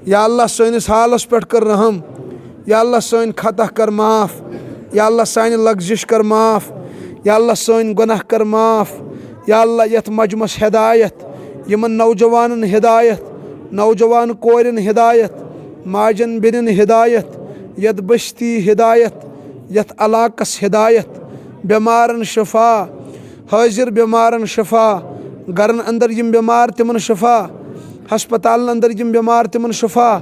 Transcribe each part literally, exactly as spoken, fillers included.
یا اللہ، سٲنِس حالس پٮ۪ٹھ کر رحم۔ یا اللہ، سٲنۍ خطا کر معاف۔ یا اللہ، سانہِ لغزش کر معاف۔ یا اللہ، سٲنۍ گۄناہ کر معاف۔ یا اللہ، یتھ مجمس ہدایت، یِمن نوجوانن ہدایت، نوجوان کورٮ۪ن ہدایت، ماجن بیٚنٮ۪ن ہدایت، یتھ بستی ہدایت، یتھ علاقس ہدایت، بٮ۪مارن شفا، حٲضِر بٮ۪مارن شفا، گرن اندر یِم بٮ۪مار تِمن شفا، ہسپتالن اندر یِم بٮ۪مار تِمن شفا،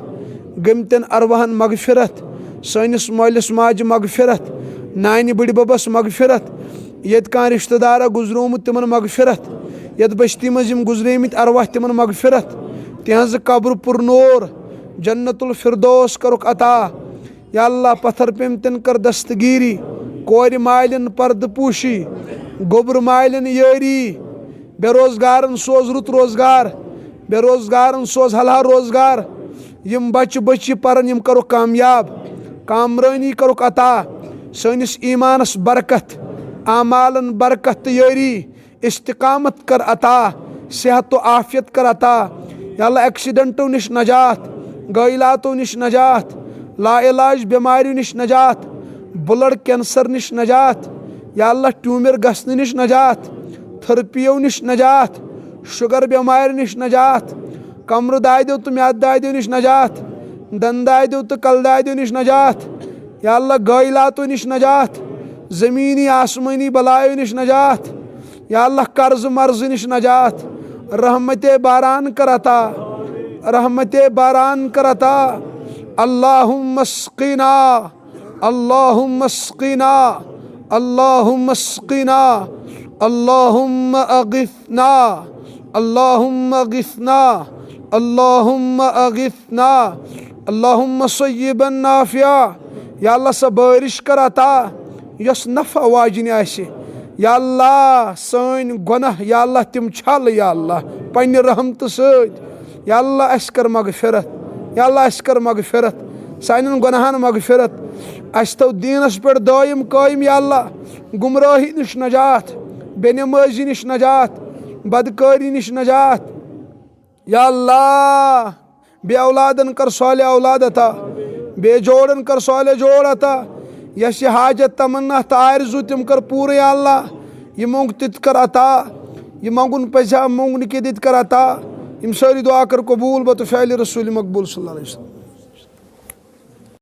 گٔمتٮ۪ن ارواحن مغفرت، سٲنِس مٲلِس ماجہِ مغفرت، نانہِ بٕڈِ ببس مغفرت، ییٚتہِ کانٛہہ رشتہٕ دارا گُزریومُت تِمن مغفرت، یتھ بستی منٛز یِم گُزریمٕتۍ ارواح تِمن مغفرت، تِہنٛزٕ قبرٕ پُر نور، جنت الفردوس کرُکھ عطا۔ یا اللہ، پتھر پیمتٮ۪ن کر دستگیری، کورِ مالٮ۪ن پردٕ پوشی، گوٚبرٕ مالٮ۪ن یٲری، بے روزگارن سوز رُت روزگار، بے روزگارن سوز حلال روزگار، یِم بچہِ بچی پرن یِم کرُکھ کامیاب، کامرٲنی کرُکھ عطا، سٲنِس ایمانس برکت، اعمالن برکت تہٕ یٲری، استقامت کر عطا، صحت و عافیت کر عطا۔ یا اللہ، ایکسیڈنٹو نِش نجات، غٲیلاتو نِش نجات، لا علاج بٮ۪ماریو نِش نجات، بلڈ کینسر نِش نجات، یا اللہ، ٹیومر گژھنہٕ نِش نجات، تھرپیو نِش نجات، شُگر بٮ۪مارِ نِش نجات، کمرٕ دادیو تہٕ میادٕ دادیو نِش نجات، دندادیو تہٕ کلہٕ دادیو نِش نجات، یا اللہ، غٲیلاتو نِش نجات، زمینی آسمٲنی بلایو نِش نجات، یا اللہ، قرضہٕ مرضہٕ نِش نجات، رحمتِ باران کر عطا، رحمتِ باران کر عطا۔ اللہم اسقنا، اللہم اسقنا، اللہم اسقنا، اللہم اغثنا، اللہم اغثنا، اللہم اغثنا، اللہم صیبا نافعا۔ یا اللہ، سۄ بٲرِش کر عطا یۄس نفع واجنہِ آسہِ۔ یا اللہ، سٲنۍ گۄناہ، یا اللہ، تِم چھل، یا اللہ، پننہِ رحمتہٕ سۭتۍ۔ یا اللہ، اَسہِ کر مغفرت۔ یا اللہ، اَسہِ کر مغفرت۔ سانٮ۪ن گۄناہن مغفرت۔ اَسہِ تھٲو دیٖنس پٮ۪ٹھ دٲیِم قٲیِم، یا اللہ، گمرٲہی نِش نجات، بے نمٲزی نِش نجات، بدکٲری نِش نجات۔ یا اللہ، بے اولادن کر صالح اولاد عطا، بے جوڑن کر صالح جوڑ عطا۔ یس یہِ حاجت، تمنا تہٕ آرزو تِم کر پوٗرٕ، یا اللہ۔ یہِ مۄنگ تہِ تہِ کر عطا، یہِ مۄنگُن پزِ ہا، مۄنگنہٕ کہِ تہِ تہِ کر عطا۔ یِم سٲری دعا کر قبوٗل بطفیلِ رسول مقبول صلی اللہ علیہ وسلم۔